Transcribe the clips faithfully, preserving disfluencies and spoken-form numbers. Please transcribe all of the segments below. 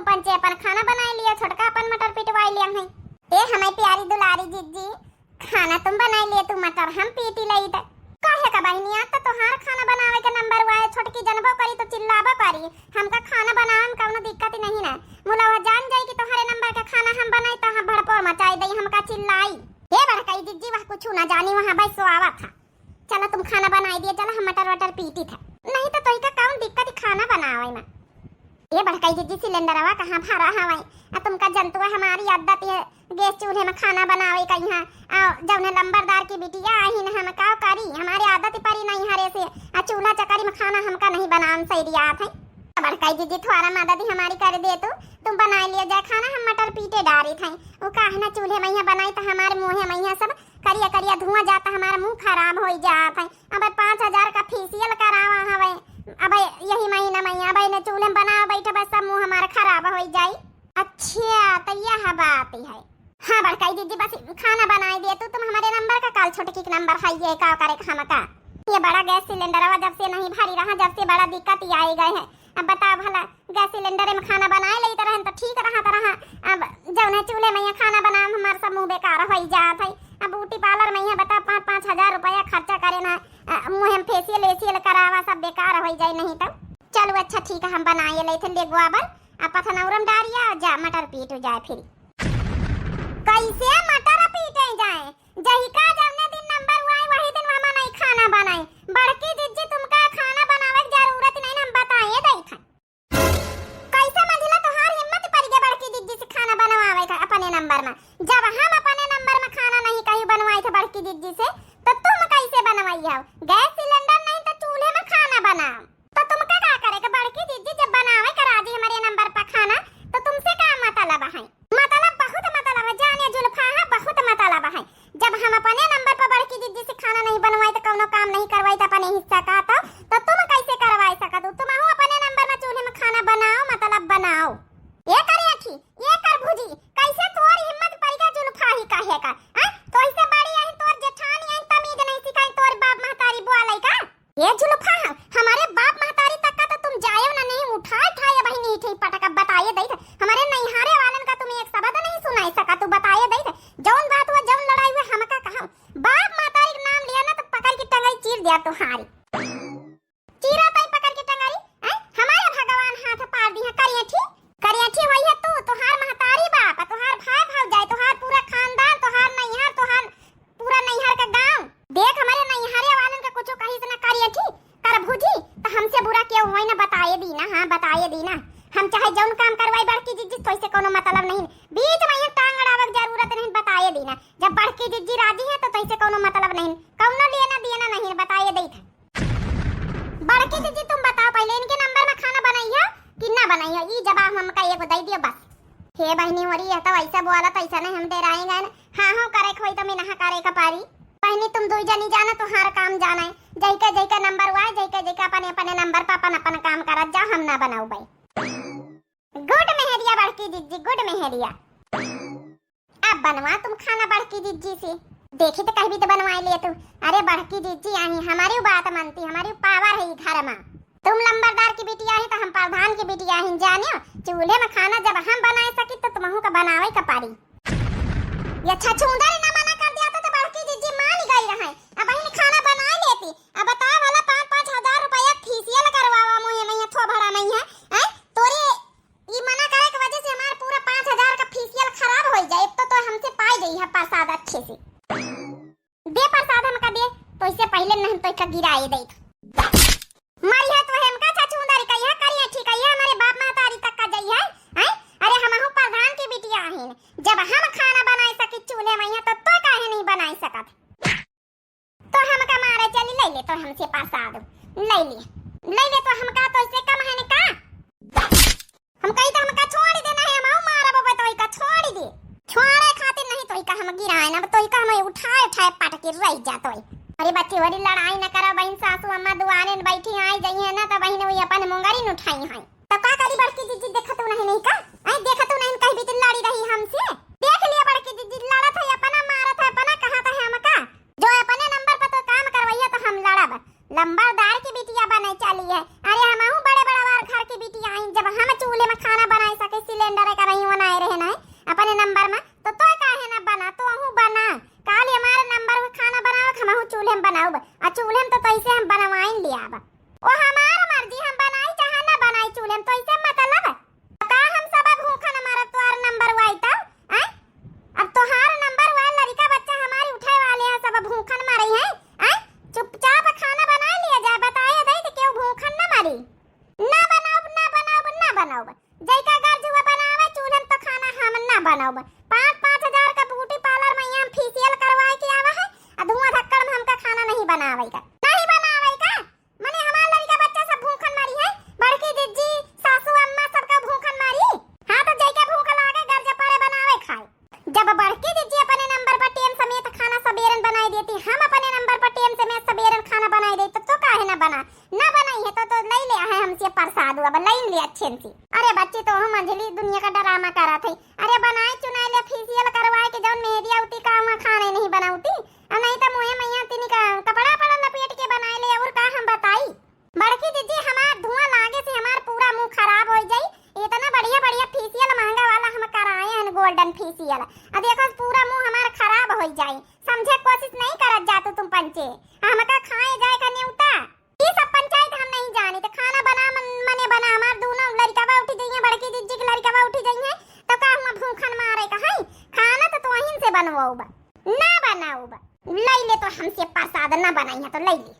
पंचे अपन खाना बनाए लिया, छोटका अपन मटर पिटवाए लिया है। ए हमारी प्यारी दुलारी जिज्जी, खाना तुम बनाए लिए, तू मटर हम पीटी लई त। काहे का बहिनी, आज तो तोहार खाना बनावे के नंबर हुआ है, छोटकी जनबो करी तो चिल्लाबो करी। हमका खाना बनावे में कौनो दिक्कत ही नहीं ना। मुलवा जान जाई कि तोहरे नंबर का खाना हम बनाई तो हम भड़पोर मचाई दई, हमका चिल्लाई। ए बड़कई जिज्जी, वह कुछ ना जानी, वहाँ बस सोआवा था। चलो तुम खाना बनाई दिए, चलो हम मटर वटर पीटी था। नहीं तो तोहिका कौन दिक्कत ही खाना बनावे में। ए बड़कई जिज्जी, सिलेंडरवा कहाँ भरा हवै? आ तुमका जनतुआ हमारी आदत है गैस चूल्हे में खाना बनावे का यहाँ। आ जौने लंबरदार की बिटिया आई न, हम का करी, हमारे आदत परी नहीं हरे से। आ चूल्हा चकरी में खाना हमका नहीं बनान सही रियात है। बड़कई जिज्जी, थोड़ा मदद ही हमारी कर दे तू, तुम बनाए लियो जाए खाना, हम मटर पीटे डारी थे। वो काहे ना चूल्हे में यहाँ बनाई तो हमारे मुँहे में यहाँ सब करिया करिया धुआं जाता, हमारा मुँह खराब हो जात है। अब पाँच हजार का फेशियल करावा हवे, अब यही महीना में, अब इन्हें चूल्हे में बनावा बैठे, बस सब मुँह हमारा खराब हो जाई। अच्छा, तो यह बात है। हाँ बड़कई जिज्जी, बस खाना बनाए दिए तू, तुम हमारे नंबर का, काल छोटकी के नंबर है ये, का करे का हमका। ये बड़ा गैस सिलेंडरवा जब से नहीं भरी रहा, जब से बड़ा दिक्कत ही आई गए है। अब बताओ भला, गैस सिलेंडर में खाना बनाए लेत रहन तो ठीक रहत रहा। अब जौन है चूल्हे में यहाँ खाना बनाए में हमार सब मुँह बेकार होई जात है। अब ब्यूटी पार्लर में यहाँ बताओ पाँच पाँच हजार रुपया खर्चा करे ना, अ, मुँह में फेशियल वेशियल करावा, सब बेकार होई जाए नहीं तो। चलो अच्छा ठीक है, हम बनाए लेते ले गोबर, आ पथनौरम डारिया जा मटर पीट जाए फिर। कैसे मटर पीटे जाए? जहिका जौने दिन नंबर हुआ है वही दिन हम नहीं खाना बनाए। बड़की जिज्जी तुमका खाना बनावे की जरूरत नहीं ना, हम बताए देत है। कैसे मंझिला तोहार हिम्मत पड़ गया बड़की जिज्जी से खाना बनवावे का अपने नंबर में? जब हम अपने नंबर में खाना नहीं कहीं बनवाई थे बड़की जिज्जी से, तो तुम कैसे बनवाई हो? गैस सिलेंडर नहीं तो चूल्हे में खाना बनाओ। तो तुमका का करे के बड़की जिज्जी, जब बनावे का राजी हमारे नंबर पर खाना, तो तुमसे का मतलब है? मतलब बहुत मतलब है, जाने जुल्फा है, बहुत मतलब है। जब हम अपने नंबर पर बड़की जिज्जी से खाना नहीं बनवाई तो कौनो काम नहीं करवाई तो अपने हिस्सा का तो, तो तुम कैसे करवाई सकत हो? तुम अपने नंबर में चूल्हे में खाना बनाओ, मतलब बनाओ। ये करे अठी, ये कर भुजी, कैसे तोर हिम्मत पड़ गया जुल्फा ही काहे का? हैं? तोही से बड़ी आई तोर जेठानी आई, तमीज नहीं सिखाई तोर बाप महतारी बुआ लइका। ये जुल्फा है, हमारे बाप महतारी तक का तो तुम जायो ना नहीं, उठाए उठाए बहिनी थे पटक, अब बताए दई थे। हमारे नैहारे वालन का तुम एक शब्द नहीं सुनाई सका, तू बताए दई थे। जौन बात हुआ, जौन लड़ाई हुआ, हमका कहा। बाप महतारी का नाम लिया ना तो पकड़ के टंगई चीर दिया तुम्हारी। चीरा ताई पकड़ के टंगरी, हैं? हमारे भगवान हाथ पार दी है, करियठी, करियठी होई है तू, तोहार महतारी बाप, तोहार भाई भौजाई, तोहार पूरा खानदान, तोहार नैहर, तोहार पूरा नैहर का गाँव। देख, हमारे नैहरे वालन का कुछो कही से ना करियठी, कर भुजी, तो हमसे बुरा केहू होई ना, बताए दी ना, हाँ, बताए दी ना। हम चाहे जौन काम करवाई बड़की जिज्जी, तो इसे कोनो मतलब नहीं। बीच में ये टांग अड़ावे की जरूरत नहीं, बताए दी ना। जब बड़की जिज्जी राजी है, तो, तो इसे कोनो मतलब नहीं, कौनो लेना देना नहीं, बताए दी था। बड़की जिज्जी, तुम बताओ पहले, इनके नंबर में खाना बनाई है कि ना बनाई है? ई जवाब हमका एगो दे दियो बस। हे बहिनी, हो रही है तो ऐसा बोला, तो ऐसा नहीं हम डेराए गए ना। हाँ, हाँ, करे के होई तो मैं नहा करे के पारी। बहिनी, तुम दुई जनी जाना, तुम्हारा काम जाना है। जैके जैके नंबर हुआ है, जैके जैके अपने अपने नंबर पर अपन अपन काम करत जाओ, हम ना बनाऊ भाई। गुड मेहरिया बड़की जिज्जी, गुड मेहरिया। अब बनवा तुम खाना बड़की जिज्जी से। देखी तो कहबी तो बनवाए लिए तू। अरे बड़की जिज्जी आई, हमारी बात मानती, हमारी पावर है ई घर में। तुम लंबरदार की बिटिया ही तो हम प्रधान की बिटिया ही, जानियो। चूल्हे में खाना जब हम बनाए सकी तो तुमहू का बनावे का पारी। ये छछूंदर ना मना कर दिया था तो बड़की जिज्जी मान गई रहे। अब बहिन खाना बनाए लेती। अब बताओ भला पाँच पाँच हजार रुपया फेशियल करवावा मुँहे में, ये थोबड़ा नहीं है, हैं? तोरी ई मना करे के वजह से हमार पूरा पाँच हजार का फेशियल खराब हो जाए। एक तो, तो हमसे पाई गई है प्रसाद अच्छे से। दे प्रसाद हमका दे, तो इससे पहले नहीं तो इसका गिराए दे। मरी है तो हमका छछूंदर कही है, करी है ठीक है, ये हमारे बाप महतारी तक का जाई है, हैं? अरे हमहू प्रधान की बिटिया आहिन, जब हम खाना बनाए सकी चूल्हे में, तो, तो काहे नहीं बनाए सकत? तो हमका मारे चली, ले ले तो हमसे प्रसाद, ले ले, ले ले तो हमका तो इससे कम है न का? हम कही तो हमका छोड़ दे, नहीं हम आऊ मारब, अब तो इका छोड़ दे। छोड़े खातिर नहीं तो इका हम गिराए ना, अब तो इका हम उठाए उठाए पटके रह जात होई। अरे बच्ची, बड़ी लड़ाई न करो बहिन, सासू अम्मा दुआरे न बैठी आई जाई है ना, तो बहिन वही अपन मुंगरी न उठाई है। तो का करी बड़की जिज्जी, देखतू नहीं, नहीं का? आई देखतू नहीं, कहीं भी तो लड़ी रही हमसे। देख लिया बड़की जिज्जी, लड़त है अपना, मारत है अपना, कहत है हमका। जो अपने नंबर पर तो काम करवैया तो हम लड़ब। लंबरदार की बिटिया बने चली है। अरे हमहू बड़े बड़वार घर की बिटिया आई, जब हम चूल्हे में खाना बनाए सके, बनाउब। पाँच, पाँच हजार का ब्यूटी पार्लर में यहाँ फेशियल करवाए के आवा है, आ धुआं धक्कड़ में हमका खाना नहीं बनावे का, नहीं बनावे का। मने हमार लड़का बच्चा सब भूखन मरी है, बड़की जिज्जी, सासू अम्मा सबका भूखन मरी। हाँ, तो जैका भूख लागे, गर्ज पड़े बनावे खाए। जब बड़की जिज्जी अपने नंबर पर टेम समेत खाना सबेरन बनाई देती, हम अपने नंबर पर टेम समेत सबेरन खाना बनाई देती, तो, तो काहे ना बना, ना बनाई है तो, तो लई ले आहे हमसे प्रसाद, अब लई ले अच्छे से। अरे बच्ची, तो हम मंझली दुनिया का डरामा करत है। अरे बनाए चुनाए ले फेशियल करवाए के जौन मेहदिया उती का हुआ खाने नहीं बनाउती, और नहीं तो मुँहे मैया तिनी का कपड़ा पड़ा लपेट के बनाए ले, और का हम बताई। बड़की जिज्जी, हमार धुआं लागे से हमार पूरा मुँह खराब होइ जाई। इतना बढ़िया बढ़िया फेशियल महंगा वाला हम कराए हैं, गोल्डन फेशियल। अब देखो पूरा मुँह हमार खराब होइ जाई। समझे कोशिश नहीं करत जातू तुम पंचे। हमका खाए जाए का नेवता। ई सब पंचायत हम नहीं जानी। तो खाना बना मन, मने बना, हमार दोनों लड़िकवा उठी जइहे, बड़की जिज्जी के लड़िकवा उठी जइहे, तो का हुआ भूखन मारे का है? खाना तो तोहिन से बनवाउबा, ना बनाउबा। लई ले तो हमसे प्रसाद ना बनाई है तो लई ले।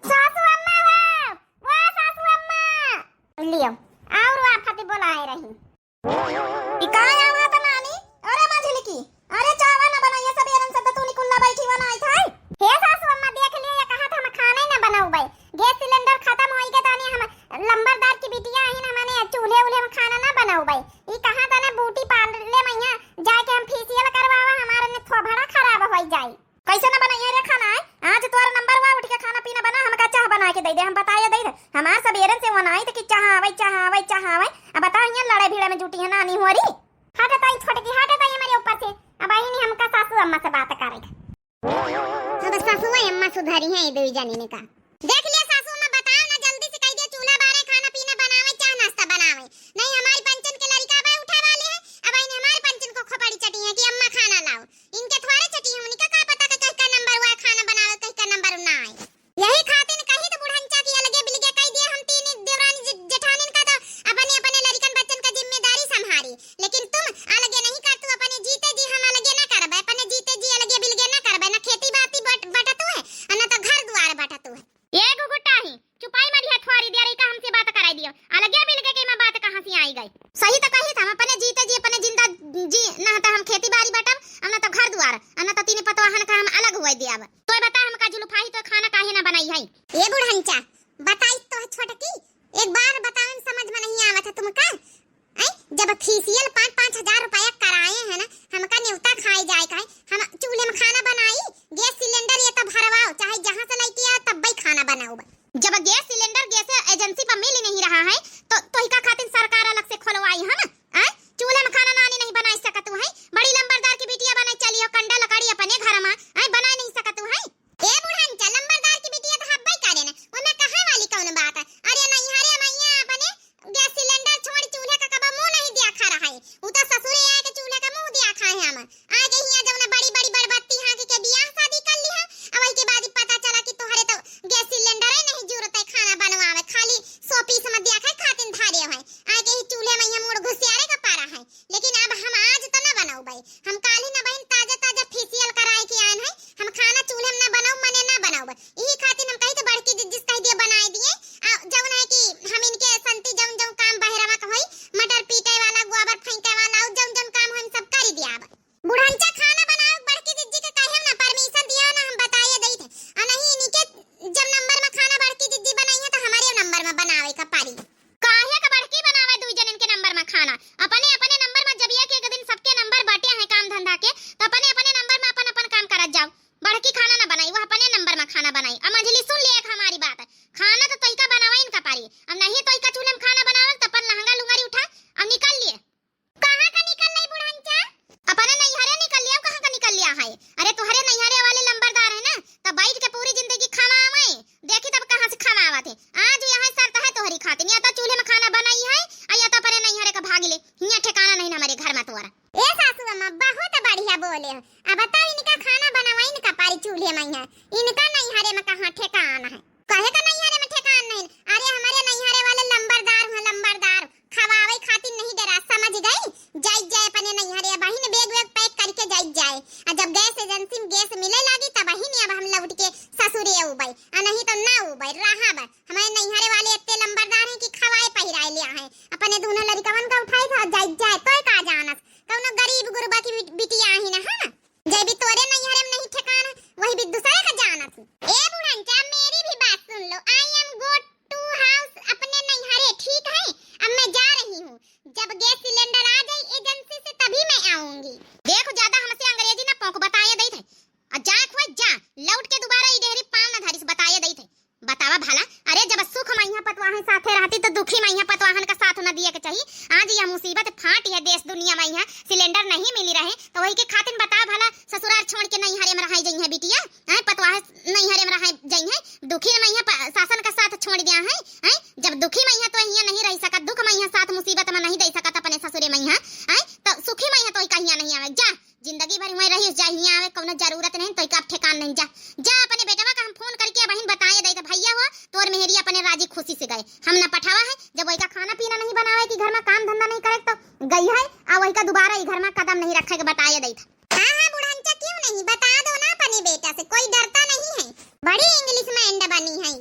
सासू अम्मा हो, ओ सासू अम्मा। लियो, और आफत बोलाए रही। ई का आवत नानी? अरे मझिलकी, अरे चावा ना बनाइए, सब एरन से तो तू निकुल्ला बैठी बनाई था। हे सासू अम्मा, देख लियो, ये कहा था हम खाना ही ना बनाउबे। गैस सिलेंडर खत्म होई के तानी हम लंबरदार की बिटिया आइन, हमने चूल्हे उल्हे में खाना ना बनाउबे। ई कहा था ना ब्यूटी पार्लर में यहाँ जाके हम फेशियल करवावा, हमारे ने थोबड़ा खराब होई जाई। कैसे ना बनाइए रे खाना है? आज तोर नंबर हुआ, उठ के खाना पीना बना, हमका चाह बना के दे दे, हम बताए दे दे। हमार सबेरन से वनाई तो कि चाह आवे, चाह आवे, चाह आवे। अब बताओ, यहाँ लड़ाई भिड़ा में जुटी है नानी हुआ री। हट ताई छोटकी, हट ताई हमारे ऊपर से। अब आई नहीं हमका सासू अम्मा से बात करे। अब सासू अम्मा सुधारी है, ये दो जनी ने का। देख लिया सासू अम्मा, बताओ ना, जल्दी से कह दिया, चूल्हा बारे, खाना पीना बनावे, चाह नाश्ता बनावे। नहीं हमारी पंचन के लड़िका बा उठा वाले है, अब आई नहीं हमारी पंचन को खोपड़ी चटी है कि अम्मा खाना लाओ। इनके थोड़े चटी है, उनका का पता कि कहीं का नंबर हुआ है खाना बनावे, कहीं का नंबर ना आए। यही खातिर कही तो बुढ़नचा की अलगे बिलगे कह दिए, हम तीन देवरानी जे-, जेठानिन का तो अपने, अपने लड़िकन बच्चन का जिम्मेदारी संभारी, लेकिन तुम अलगे नहीं कर, तू अपने जीते जी हम अलगे ना करबे, अपने जीते जी अलगे बिलगे ना करबे, ना खेती बाती बट-, बटतू है, और ना तो घर द्वार बटतू है। ए गुगुटाही, चुपाई मारी है थोड़ी देर, का हमसे बात कराई दियो, अलगे बिलगे के में बात कहाँ से आई गई? सही तो कही था, हम अपने जीते जी, अपने जिंदा जी, ना तो हम खेती बाड़ी बटब, और ना तो घर द्वार, और ना तो तीन पतवाहन का हम अलग हुआ दिया। तो बता, हम का जुलुफाही तो खाना काहे ना बनाई है? ए बुढ़नचा, बताई तो है छोटकी, एक बार बतावे में समझ में नहीं आवत है तुमका? हैं? जब फेशियल पाँच पाँच हजार रुपया कराए हैं ना, हमका नेवता खाए जाए का है, हम चूल्हे में खाना बनाई, गैस सिलेंडर ये तो भरवाओ, चाहे जहाँ से लेके आओ तब भी खाना बनाओ। जब गैस सिलेंडर गैस एजेंसी पर मिल नहीं रहा है, तो, तो इका खातिर सरकार अलग से खोलवाई है ना? आय, चूल्हे में खाना नानी नहीं बनाई सकत है, बड़ी लंबरदार की बिटिया बने चली हो, कंडा लकड़ी अपने घर में, आय, बनाई नहीं सकत है। ए बुढ़नचा, लंबरदार की बिटिया तो हब्बे करे ना, ओमे कहे वाली कौन बात है? अरे नैहरे मैया अपने गैस सिलेंडर छोड़ चूल्हे का कबो मुंह नहीं देखा रहा है, उ तो ससुरे पतवाहन का साथ न दिए के चाही। आज यह मुसीबत फाटी है देश दुनिया मा, यहाँ सिलेंडर नहीं मिली रहे, तो वही के खातिन बताओ भला, ससुरार छोड़ के नैहरे मा रहाई जइहैं बिटिया, हैं? पतवाह नैहरे मा रहाई जइहैं, दुखी मा यहाँ प-, सासन का साथ छोड़ दिया है, हैं? जब दुखी मा यहाँ तो यहाँ नहीं रह सकत, दुख मा यहाँ साथ मुसीबत मा नहीं दे सकत अपने ससुरे मा यहाँ, हैं? तो सुखी मा यहाँ तो कहिया नहीं आवे, जा। जिंदगी भर वहीं रही, जा हियाँ आवे, कौनो जरूरत नहीं, तो का अब ठेकान नहीं। जा, जा अपने बेटवा का हम फोन करके बहिन बताए दे, तो भैया हो, तोर मेहरी अपने राजी खुशी से गए, हम न पठावा है। जब वही का खाना पीना नहीं बनावे कि घर मा काम धंधा नहीं करे, तो गई है, आ वही का दोबारा ई घर मा कदम नहीं रखे के बताए दे। हाँ, हाँ, बुढ़ंचा, क्यों नहीं? बता दो ना अपने बेटा से, कोई डरता नहीं है। बड़ी इंग्लिश माइंड बनी है।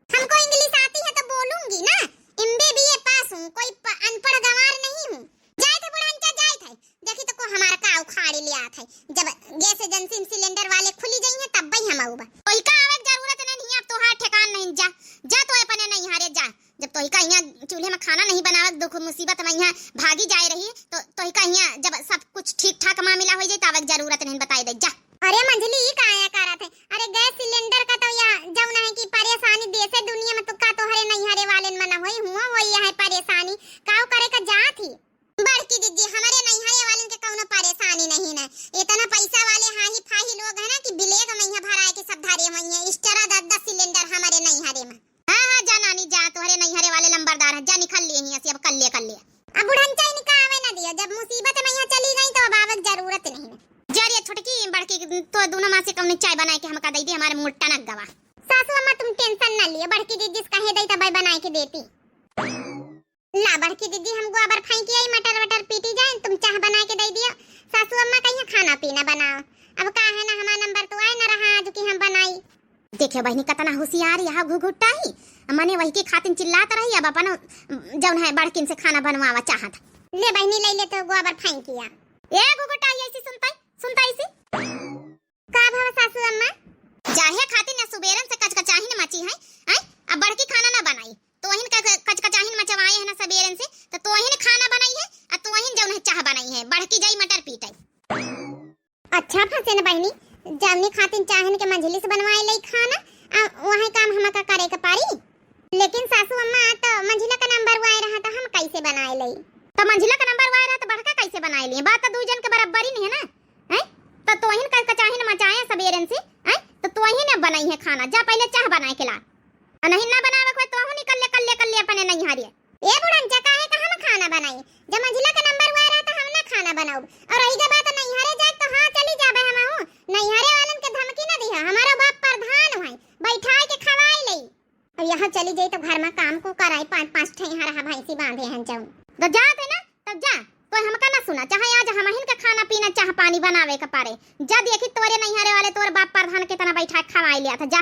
हमको इंग्लिश आती है तो बोलूंगी ना, एमबीबीए पास हूँ, कोई प-, अनपढ़ गंवार नहीं हूँ। जाए थे बुढ़ंचा, जाए थे, देखी तो को हमार का उखाड़ी ले आत है। जब गैस एजेंसी में सिलेंडर वाले खुली जाई है, तब भी हम आऊबा। तोहिका आवे के जरूरत नहीं है, अब तोहार ठेकान नहीं। जा, जा तो अपने नैहरे जा। जब तोहिका यहाँ चूल्हे मा खाना नहीं बनावे, दुख मुसीबत मा यहाँ भागी जाए रही, तो तोहिका यहाँ जब सब कुछ ठीक ठाक मामला हो जाए, तो आवे के जरूरत नहीं, बताई दे, जा। अरे मंझली, ई काया करत है? अरे गैस सिलेंडर का तो या जौन है कि परेशानी देशे दुनिया मा, तो का तोहरे नैहरे वालेन मा न होई, हुआ होई यह परेशानी, काव करे का जात ही। बड़की दीदी, हमरे नैहरे वालेन के कौनो परेशानी नहीं न, इतना पैसा वाले हाही फाही लोग है ना कि ब्लैक मा यहाँ भराए के सब धरे हुए हैं, एक्स्ट्रा दस दस सिलेंडर हमरे नैहरे मा। हाँ, हाँ, जा नानी, जा, तोहरे नैहरे वाले लंबरदार हैं, जा निकल लिए यहाँ से, अब कल्ले कल्ले। अब बुढ़ंचा इनका आवे ना दिया, जब मुसीबत मा यहाँ चली गई तो अब आवे के जरूरत नहीं है। जा रे छोटकी, बड़की, तो दोनों मा से कौनो चाय बनाए के हमका दे दे, हमारे मुंह टनक गवा। सासू अम्मा तुम टेंशन ना लिए, बड़की दीदी से कहे दे तब बनाए के देती। ला बड़की दीदी, हम गोबर फेंकी आई, मटर वटर पीटी जाए, तुम चाह बनाए के दे दियो। सासू अम्मा कहिया खाना पीना बनाओ, अब का है ना हमारा नंबर तो आए ना रहा आज कि हम बनाई। देखियो बहिनी, कतना होशियार यहाँ घुघुट्टा ही। मने वही के खातिन चिल्लात रही, अब अपन जौन है बड़किन से खाना बनवावा चाहत। ले बहिनी, ले ले तो गोबर फेंकिया। ए घुघुट्टा, ऐसी सुनता, सुनता ऐसी। का भवा सासू अम्मा? जाहे खातिन न सुबेरन से कचकचाहिन मची है, हैं? अब बड़की खाना ना बनाई, तोहिन क-, क-, कचकचाहिन मचवाए है ना सबेरन से, तो तोहिन खाना बनाई है, आ तोहिन जौन है चाह बनाई है, बड़की जाई मटर पीटे। अच्छा फसेन बहिनी, जौनी खातिन चाहन के मंझली से बनवाए लई खाना, आ वही काम हमका करे के पड़ी। लेकिन सासू अम्मा, तो मंझिला का नंबर वाए रहा, तो हम कैसे बनाए लई? तो मंझिला का नंबर वाए रहा, तो बड़का कैसे बनाए लिए? बात तो दुई जन के बराबरी नहीं है ना, हैं? तो तोहिन कचकचाहिन मचाए सबेरन से, हैं? तो तोहिन अब बनाई है खाना, जा पहले चाह बनाए के ला। आ नहीं ना बनावे कोई, तोहू निकल ले, कल्ले, कल्ले अपने नैहरे। ए बुढ़न, जा काहे का हम खाना बनाई? जब मंझिला का नंबर वाए रहा, तो हम ना खाना बनाउब। और रही गा बात नैहरे जाए, तो हाँ, चली जाबे हमहू। नैहरे वालन के धमकी ना दिहा, हमारा बाप प्रधान है, बैठाए के खवाए लई। अब यहाँ चली जाई तो घर मा काम को कराई, पाँच पाँच ठे यहाँ रहा भैंसी बांधे हैं जौन। तो जात है ना, तब जा, तो हमका ना सुना, चाहे आज हमहिन का खाना पीना, चाह पानी बनावे के पड़े। जा देखी तोरे नैहरे वाले, तोरे बाप प्रधान कितना बैठा खवाई लिया था, जा।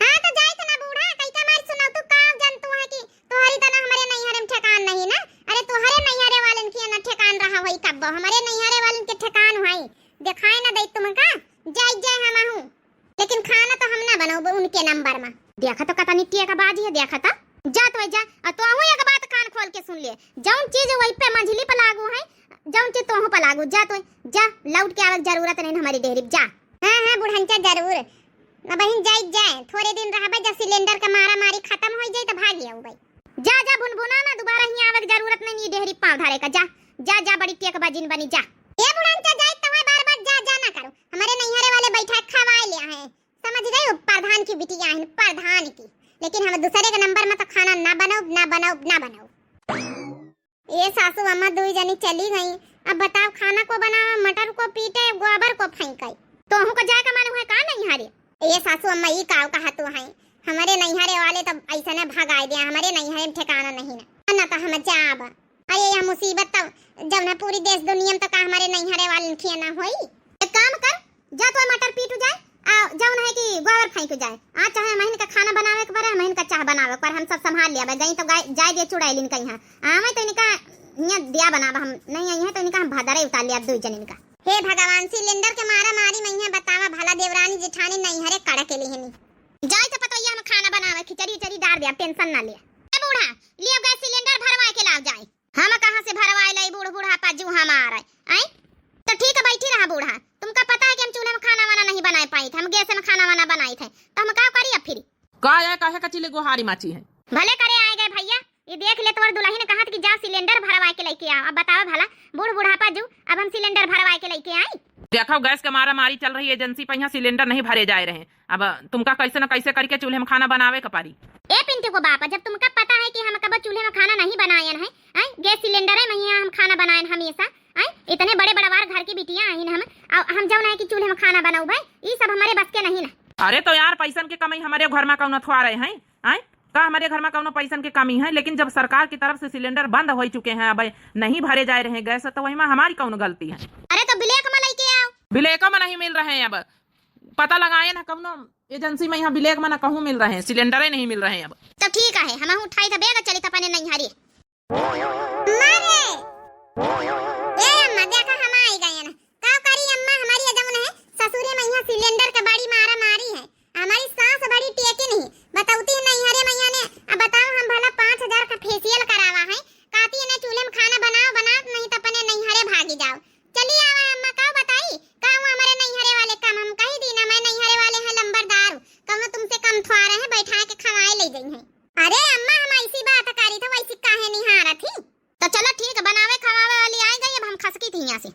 हाँ तो जाई तो ना बूढ़ा, कई का मार सुनाओ तू, का जन तू है कि तोहरी तना हमारे नैहरे में ठेकान नहीं ना? अरे तोहरे नैहरे वालन की ना ठेकान रहा होई कब्बो, हमारे नैहरे वालन के ठेकान हुई, दिखाए ना दे तुमका, जाई जाए हमहू। लेकिन खाना तो हम ना बनाउब उनके नंबर मा। देखा तो कतनी टेकबाजी है, देखा तो। जा तो जा, और तोहू एक बात कान खोल के सुन ले, जौन चीज वही पे मंझली पे लागू है, जौन चीज तोहू पे लागू। जा तो जा, लौट के आवे के जरूरत नहीं हमारी डेहरी पे, जा। हाँ, हाँ, बुढ़ंचा जरूर। ना बहिन, जाई जाए, थोड़े दिन रहबे, जब सिलेंडर के मारा मारी खत्म हो जाए तो भाग आउबे। जा, जा, भुनभुना ना, दोबारा हियाँ आवे के जरूरत नहीं, ई डेहरी पाँव धरे का, जा, जा, जा, बड़ी टेकबाजिन बनी, जा। ए बुढ़ंचा, जाई तोहू बार बार जा, जा ना करो, हमारे नैहरे वाले बैठा खवाए ले आए हैं। समझ गए हो, प्रधान की बिटिया है, प्रधान की। लेकिन हम दूसरे के नंबर मा तो खाना ना बनाउब, ना बनाउब, ना बनाउब। ए सासू अम्मा दुई जनी चली गई, अब बताओ खाना को बनावा, मटर को पीटे, गोबर को फेंके। तोहू को जाए का मन हुए का नैहरे? ए सासू अम्मा ई काव कहा तू है, हमारे नैहरे वाले तो ऐसा ना भगाए दिया, हमारे नैहरे में ठिकाना नहीं ना, ना तो हम जाब। अरे यह मुसीबत तो जब ना पूरी देश दुनिया में तो का हमारे नैहरे वाले खिया ना होई। एक काम कर, जा तो मटर पीट जाए, आ जौन है कि गोबर फेंक जाए। आ चाहे हमहिन का खाना बनावे के पड़े, हमहिन का चाह बनावे के पड़े, हम सब संभाल लिया। गई तो गाय, जाए दे चुड़ैलिन कहीं। आवे तो इनका हियाँ दिया बनावा, हम नहीं आई है तो इनका हम भदरे उतार लिया दुई जन इनका। हे भगवान, सिलेंडर के मारा मारी में यहाँ बतावा भला देवरानी जेठानी नैहरे कड़क के लिहनी। जाए तो पतोहिया हम खाना बनावे, खिचड़ी उचड़ी डार दिया, टेंशन ना ले। ए बूढ़ा, लियो गैस सिलेंडर भरवा के लाओ जाए। हम कहाँ से भरवाए लाई, बूढ़ बूढ़ा पाजू हमार है, आय? तो ठीक है, बैठी रहा बूढ़ा, तुमका पता है कि हम चूल्हे में खाना वाना नहीं बनाए पाई थे, हम गैस में खाना वाना बनाई थे, तो हम का करी अब फिर? का है, काहे का चिल्ले गोहारी माची है? भले करे आए गए भैया, ये देख ते तोर दुलहिन कहत कि जा सिलेंडर भरवाए के लइके आ। अब बतावा भला, बूढ़ बुढ़ापा जू, अब हम सिलेंडर भरवाए के लइके आई? देखो, गैस के मारा मारी चल रही, एजेंसी पे यहाँ सिलेंडर नहीं भरे जाए रहे। अब तुमका कैसे न कैसे करके चूल्हे में खाना बनावे के पड़ी। ए पिंटू को बाप, जब तुमका पता है कि हम कबो चूल्हे में खाना नहीं बनायन है, हैं? गैस सिलेंडर में यहाँ हम खाना बनायन हमेशा, हैं? इतने बड़े बड़वार घर की बिटिया आइन हम, अउ हम जौन है कि चूल्हे में खाना बनाऊ भाई, ई सब हमारे बस के नहीं ना। अरे तो यार, पैसन के कमी हमारे घर में कौनो थोड़े है, हैं? का हमारे घर में कौनो पैसन के कमी है? लेकिन जब सरकार की तरफ से सिलेंडर बंद हो चुके हैं, अब नहीं भरे जाए रहे गैस, तो वही में हमारी कौन गलती है? अरे तो ब्लैक में लेके आओ। ब्लैक में नहीं मिल रहे हैं, अब पता लगाए ना, कौनो एजेंसी में यहाँ ब्लैक में ना कहूँ मिल रहे हैं, सिलेंडर ही नहीं मिल रहे हैं अब। तो ठीक है, हम उठाई था बैग, चली था अपने नैहरे। अम्मा रे, ए अम्मा, देखा हम आई गए ना। का करी अम्मा, हमारी जौन है ससुरे में यहाँ सिलेंडर के बड़ी मारा मारी है। हमारी सास बड़ी टेकिन ही, बतौती है नैहरे में यहाँ ने। अब बताओ, हम भला पाँच हजार का फेशियल करावा है, कहती है ना चूल्हे में खाना बनाओ, बनाओ, नहीं तो अपने नैहरे भागी जाओ। चली आवा अम्मा, का बताई, का हुआ हमारे नैहरे वाले काम, हम कही दी ना, मैं नैहरे वाले हैं लंबरदार, कौनो तुमसे कम थोड़े हैं, बैठा के खवाए ले गई हैं। अरे अम्मा, हम ऐसी बात करी तो वैसी काहे निहारत ही? तो चलो ठीक, बनावे खवावे वाली आ गई, अब हम खसकी थी यहाँ से।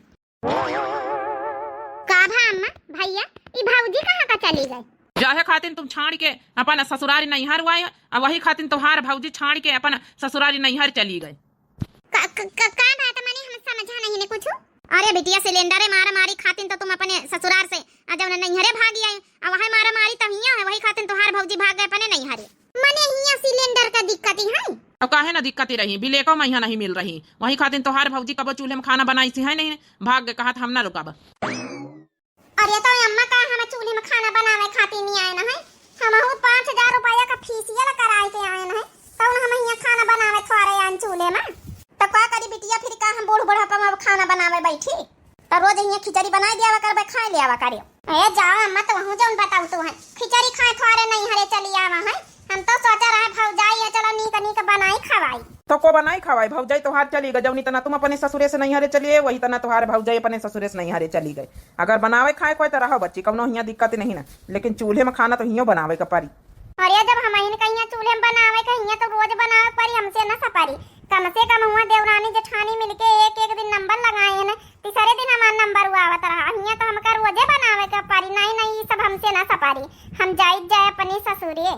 का भा अम्मा, भैया, ई भौजी कहाँ का चली गई? जाहे खातिन तुम छाड़ के अपन ससुरारी नैहर हुआ है, अब वही खातिन तोहार भौजी छाड़ के अपन ससुरारी नैहर चली गई। का, का, का, का बात माने, हम समझा नहीं ने कुछ। अरे बिटिया, सिलेंडर मारा मारी खातिन तो तुम अपने ससुरार से आ जौन नैहरे भागी आई, अब वही मारा मारी तो हियाँ है, वही खातिन तोहार भौजी भाग गए अपने नैहरे। मने हियाँ सिलेंडर का दिक्कत ही है? अब काहे ना दिक्कत ही रही, ब्लैको में यहाँ नहीं मिल रही, वही खातिन तोहार भौजी कबो चूल्हे में खाना बनाई सी है नहीं, भाग गए, कहत हम ना रुकब। अरे तो अम्मा, का हम चूल्हे में खाना बनावे खातिर नहीं आए न है, हमहू पाँच हजार रुपया का फेशियल कराए के आए न है, तो हम यहाँ खाना बनावे थोड़े आन चूल्हे में। तो का करी बिटिया, फिर का हम बूढ़ बुढ़ापा में अब खाना बनावे बैठी? तो रोज यहाँ खिचड़ी बनाए दिया करबे, खाए लिया करियो। ए जाओ अम्मा, तो वहूँ जौन बताऊ तू है, खिचड़ी खाए थोड़े नैहरे चली आवा है। हम तो सोचा रहे भौजाई है, चलो नीक नीक बनाई खवाई। तो को बनाई खवाई? भौजाई तोहार चली गई, जौनी तना तुम अपने ससुरे से नैहरे चलिए, वही तना तोहार भौजाई अपने ससुरे से नैहरे चली गई। अगर बनावे खाए कोई तो रहो बच्ची, कौनो हियाँ दिक्कत नहीं ना, लेकिन चूल्हे में खाना तो हियों बनावे के पड़ी। अरे जब हम इनका यहाँ चूल्हे में बनावे के हियाँ तो रोज बनावे के पड़ी, हमसे ना सपारी। कम से कम हुआ देवरानी जेठानी मिलके एक एक दिन नंबर लगाए हैं ना, तीसरे दिन हमार नंबर हुआ आवत रहा। हियाँ तो हमका रोजे बनावे के पड़ी। नहीं नहीं, ई सब हमसे ना सपारी, हम जाइत जाए अपने ससुरे।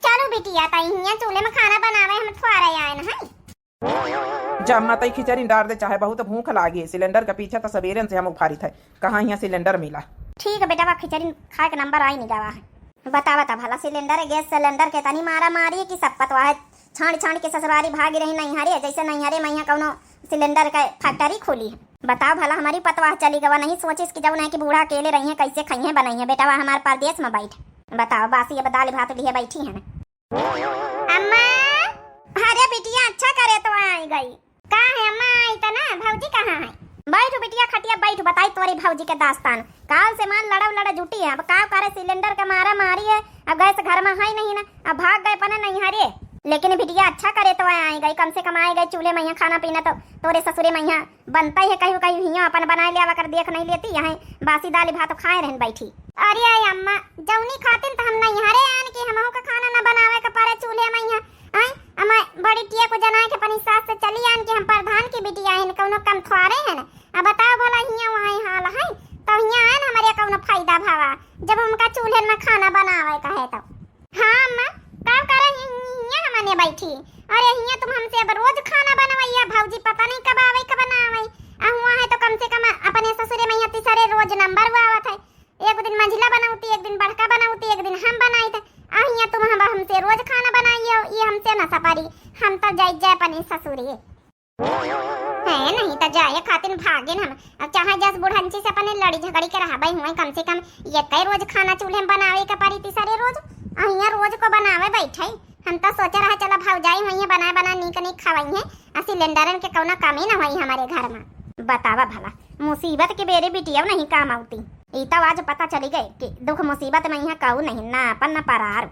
चलो बिटिया, तई हियाँ चूल्हे में खाना बनावे हम थोड़े आए न हई। जा अम्मा, तई खिचड़ी डार दे, चाहे बहुत भूख लागी। सिलेंडर के पीछे तो सबेरन से हम उफारित है, कहाँ हियाँ सिलेंडर मिला। ठीक है बेटा, बा खिचड़ी खाए के नंबर आई नहीं गवा है। बता बता भला, सिलेंडर, गैस सिलेंडर के तनी मारा मारी कि सब पतवा है, छान छान के ससुरारी भागी रही नैहरे, जैसे नैहरे में यहाँ कौनो सिलेंडर के फैक्ट्री खोली है। बताओ भला, हमारी पतवा चली गवा, नहीं सोचिस कि जौन है कि बूढ़ा अकेले रही है, कैसे खाई है बनाई है। बेटा बा हमार परदेश में बैठ, बताओ बासी अब दाल भात लिए बैठी है ना। अम्मा, अरे बिटिया, अच्छा करे तो आई गई। का है अम्मा, आई त ना, भौजी कहाँ है? बैठो बिटिया, खटिया बैठो, बताई तोरी भौजी के दास्तान। काल से मान लड़ब लड़ जुटी है, अब का करे, सिलेंडर के मारा मारी है, अब गैस घर में है नहीं ना, अब भाग गए अपने नैहरे। लेकिन बिटिया, अच्छा करे तो आई गई, कम से कम आई गई, चूल्हे में यहाँ खाना पीना तो तोरे ससुरे में यहाँ बनता ही है, कहीं कहीं हियाँ अपन बनाए ले आवा कर देख नहीं लेती, यहाँ बासी दाल भात खाए रहन बैठी। अरे अम्मा, जौनी खातिन तो हम नैहरे आन के हमहू का खाना न बनावे के पड़े चूल्हे में यहाँ। आय, अम्मा, बड़ी टिया को जना के अपनी सास से चली आन के हम प्रधान की बिटिया हन, कौनो कम थोड़े हन। अब बताओ भला हियाँ वहाँ हाल है, तो हियाँ आन हमारे कौनो फायदा भावा, जब हमका चूल्हे में खाना बनावे का है तो। हाँ अम्मा, का करे हि-, हियाँ हमने बैठी? अरे हियाँ तुम हमसे अब रोज खाना बनवैया, भौजी पता नहीं कब आवे, कब ना आवे। आ हुआ है तो कम से कम अपने ससुरे में यहाँ तीसरे रोज नंबर हुआ आवत है। एक दिन मंझिला बनौती, एक दिन बड़का बनौती, एक दिन हम बनाई थे। आ हियाँ तुम हम, हमसे रोज खाना बनाइयो, ये हमसे ना सपारी। हम तो जाई जाए अपने ससुरे। है नहीं तो जाए खातिन भागिन हम। अब चाहे जस बुढ़ंची से अपने लड़ी झगड़ी के रहबे हुए, कम से कम ये कई रोज खाना चूल्हे में बनावे के पड़ी तीसरे रोज। आ हियाँ रोज को बनावे बैठे। हम तो सोचे रहे चला भौजाई हुई है, बना बना नीक नीक खवाई है। आ सिलेंडरन के कौनो कमी ना हुई हमारे घर में। बतावा भला, मुसीबत के बेरे बिटिया नहीं काम आउती। ई तो आज पता चली गए कि दुख मुसीबत में यहाँ कहू नहीं, ना अपन ना परार।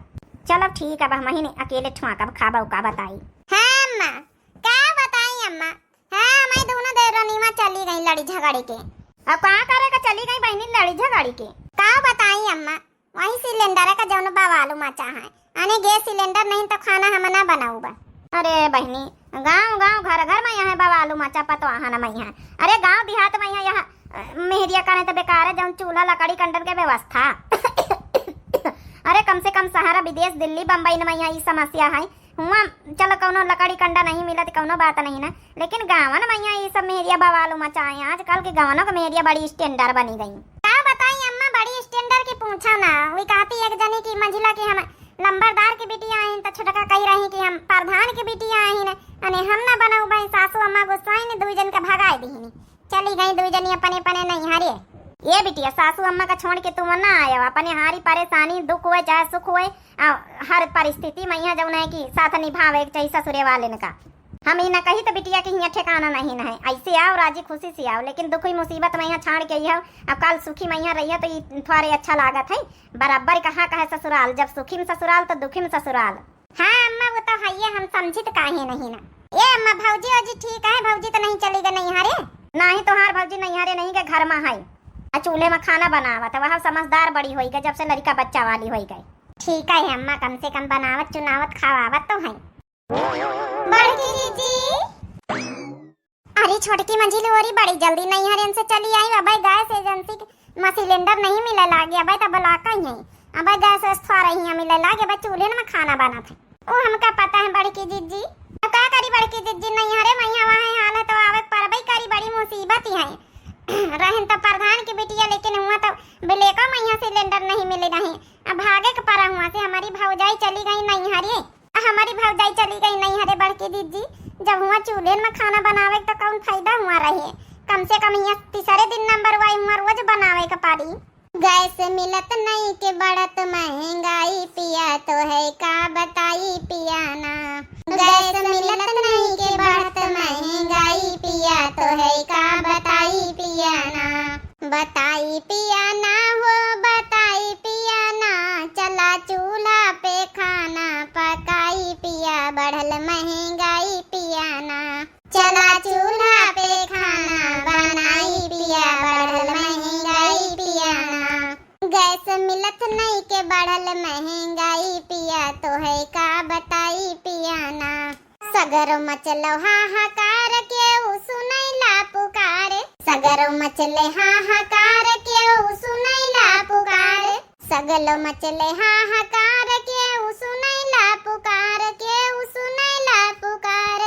चलो ठीक, अब हम ही अकेले ठुआकब खाबा का बताई। हाँ अम्मा, का बताई अम्मा? हाँ, मैं दोनों देवरनिया चली गई लड़ी झगड़ी के। अब का करे का चली गई बहनी लड़ी झगड़ी के? का बताई अम्मा, वही सिलेंडर का जौन बवाल मचा है, अने गैस सिलेंडर नहीं तो खाना हम ना बनाऊबा। अरे बहनी, गाँव गाँव घर घर मइहाँ बवाल मचा पतवाहन मइहाँ। अरे गाँव देहात मइहाँ यह, अ, मेहरिया करे त बेकार है, जौन चूल्हा लकड़ी कंडन के व्यवस्था। अरे कम से कम शहर, विदेश, दिल्ली, बम्बई न मइहाँ ई समस्या है। हुआँ चलो कौनो लकड़ी कंडा नहीं मिलत, कौनो बात नहीं ना, लेकिन गाँवन मइहाँ ई सब मेहरिया बवाल मचाए। आजकल के गाँवनों के मेहरिया बड़ी standard बनी गई। का बताई अम्मा, बड़ी standard की पूछो ना। वही कहती एक जनी की मंझिला की हम लंबरदार की बिटिया आइन, त छोटका कही रही कि हम प्रधान की बिटिया आइन, अने हम ना बनऊ भाई। सासू अम्मा गुस्साइन, दुई जन के भगाए दीनी। चली गई दुई जनी अपने अपने नैहरे। ए बिटिया, सासू अम्मा का छोड़ के तू ना आयो, अपने हारी परेशानी, दुख होए चाहे सुख होए, आ, हर परिस्थिति मइहाँ जौन है कि साथ निभावे के चाहिए ससुरे वालेन का। हम ई ना कही त बिटिया के हियाँ ठिकाना नहीं न है, ऐसे आओ राजी खुशी से आओ, लेकिन दुख ही मुसीबत मइहाँ छाड़ के अइहो, अब काल सुखी मइहाँ रहिहो त ई थोड़े अच्छा लागत है। बराबर कहा कहे ससुराल, जब सुखी में ससुराल त दुखी में ससुराल। हाँ अम्मा, वो तो हइये, हम समझित काहे नहीं ना। ए अम्मा, भौजी ओजी ठीक है? भौजी तो नहीं चली गई नैहरे? नहीं, तोहार भौजी नैहरे नहीं गए, घर में है। आ चूल्हे में खाना बनावत है, वह समझदार बड़ी होई गई जब से लड़का बच्चा वाली होई गई। ठीक है अम्मा, कम से कम बनावत चुनावत खवावत तो है। बड़की जीजी। अरे छोटकी मंझिल ओरी बड़ी जल्दी नैहरन से चली आई। अबे गैस एजेंसी में सिलेंडर नहीं मिले लागे, अबे तो ब्लॉक ही है। अबे गैस वैस थोड़ा ही मिले लागे, अबे चूल्हे में खाना बनत है। ओ हमका पता है बड़की जीजी। अब का करी बड़की जीजी, नैहरे मइहाँ वहाँ हाल है तो आवे के परबे करी, बड़ी मुसीबत ही है। रहन तो प्रधान की बिटिया, लेकिन हुआँ तो ब्लैको मइहाँ सिलेंडर नहीं मिले रहे। अब भागे के परा हुआँ से, हमारी भौजाई चली गई नैहरे। हमारी भौजाई चली गई नैहरे बड़की दीदी, जब हुआँ चूल्हे में खाना बनावे तो कौन फायदा हुआँ रहे। कम से कम यहाँ तीसरे दिन नंबर वाई हुआँ रोज बनावे के पड़ी। गैस मिलत नहीं के बढ़त महंगाई पिया, तो है का बताई पिया ना। गैस मिलत नहीं के बढ़त महंगाई पिया, तो है का बताई पिया ना। बताई पिया ना हो, बताई पिया ना, चला चूल्हा पे खाना पकाई पिया, बढ़ल महंगाई पिया ना। चला चूल्हा पे खाना बनाई पिया, बढ़ल महंगाई पिया ना। गैस मिलत नहीं के बढ़ल महंगाई पिया, तो है का बताई पिया ना। सगरो मचलो हाहाकार, केहू सुनैला पुकार। सगरो मचले हाहाकार, केहू सुनैला पुकार। सगलो मचले हाहाकार, केहू सुनैला पुकार, केहू सुनैला पुकार।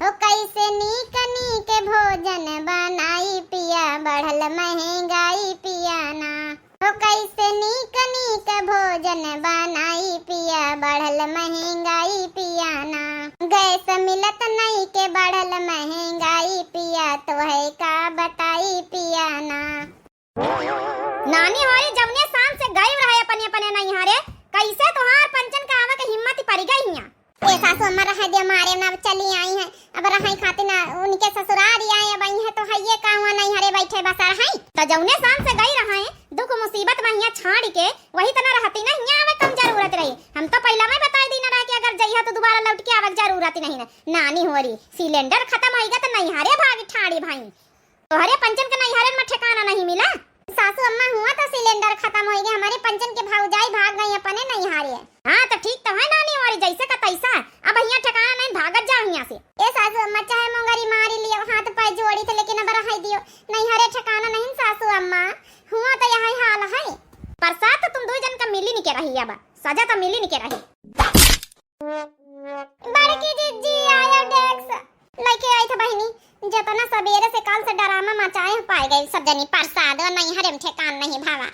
ओ कैसे नीक नीक भोजन बनाई पिया, बढ़ल महंगाई पिया ना। हो कैसे नीक नीक भोजन बनाई पिया, बढ़ल महंगाई पिया ना। गैस मिलत नहीं के बढ़ल महंगाई पिया, तो है का बताई पिया ना। नानी होरी जौने शान से गई रहे अपने अपने नैहरे, कैसे तोहार पंचन का आवे के हिम्मत पड़ गई हियाँ? ए सासू अम्मा, रह दे, मारे ना, अब चली आई हैं, अब रहे खातिर ना उनके ससुरारी आए, अब आई हैं तो हइये का हुआ, नैहरे बैठे बसा रहे। तो जौने शान से गई रहे, दुख मुसीबत में हियाँ छाड़ के, वही तना रहती ना, हियाँ आवे कम जरूरत रही। हम तो पहला में बताई दी ना रहे कि अगर जइहा तो दोबारा लौट के आवे के जरूरत नहीं ना। नानी होरी, सिलेंडर खत्म होइगा तो नैहरे भाग ठाड़ी भाई। तोहरे पंचन के नैहरन में ठिकाना नहीं मिला। सासू अम्मा, हुआ तो सिलेंडर खत्म होइगे, हमारे पंचन के भौजाई भाग गई अपने नैहरे। हाँ तो ठीक तो है नानी होरी, जैसे का तैसा, अब हियाँ ठिकाना नहीं, भागत जाओ हियाँ से। ए सासू अम्मा, चाहे मोंगरी मारी लियो, हाथ पाए जोड़ी थे, लेकिन अब रह दियो, नैहरे ठिकाना नहीं सासू अम्मा, हुआ तो यही हाल है। प्रसाद तो तुम दो जन का मिली नहीं के रही, अब सजा तो मिली नहीं के रही। बड़की जिज्जी आयो डेक्स लइके आई थे बहिनी, जतना सबेरे से काल से डरामा मचाए हो पाए गए सब जनी, प्रसाद और नैहरे में ठेकान नहीं भावा।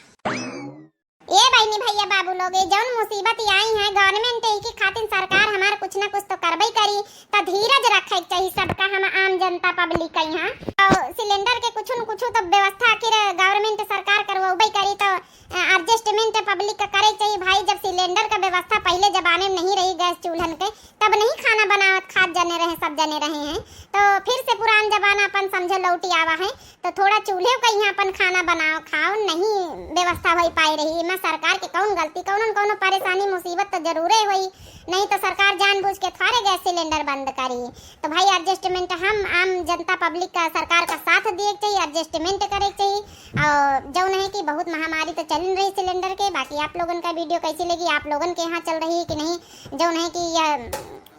ए बहिनी भैया बाबू लोग, ये जौन मुसीबत ये आई है गवर्नमेंट ही की खातिर, सरकार हमार कुछ ना कुछ तो करबे करी, त धीरज रखे के चाहिए सबका, हम आम जनता पब्लिक के यहाँ। और सिलेंडर के कुछ न कुछ तो व्यवस्था आखिर गवर्नमेंट सरकार करवाबे करी, तो एडजस्टमेंट पब्लिक का करे चाहिए भाई। जब सिलेंडर का व्यवस्था पहले जमाने में नहीं रही, गैस चूल्हन के, तब नहीं खाना बनावत खात जने रहे, सब जने रहे हैं। तो फिर से पुरान जमाना अपन समझो लौटी आवा है, तो थोड़ा चूल्हे का यहाँ अपन खाना बनाओ खाओ, नहीं व्यवस्था हो पाई रही। एमा सरकार के कौन गलती, कौन न कौनो परेशानी मुसीबत तो जरूरे होई, नहीं तो सरकार जानबूझ के थारे गैस सिलेंडर बंद करी। तो भाई एडजस्टमेंट हम आम जनता पब्लिक का सरकार का साथ दिए के चाहिए, एडजस्टमेंट करे के चाहिए। और जौन है कि बहुत महामारी तो चल रही सिलेंडर के। बाकी आप लोगन का वीडियो कैसी लगी, आप लोगन के यहाँ चल रही है कि नहीं, जौन है कि यह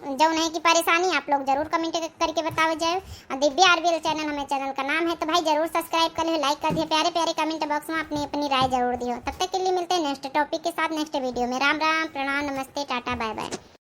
जौन है कि परेशानी, आप लोग जरूर comment करके बतावे जाए। और दिव्या आरबीएल चैनल हमें चैनल का नाम है, तो भाई जरूर सब्सक्राइब कर लियो, लाइक कर दियो, प्यारे प्यारे कमेंट बॉक्स में अपनी अपनी राय जरूर दियो। तब तक के लिए मिलते हैं नेक्स्ट टॉपिक के साथ, नेक्स्ट वीडियो में। राम राम, प्रणाम, नमस्ते, टाटा, बाय बाय।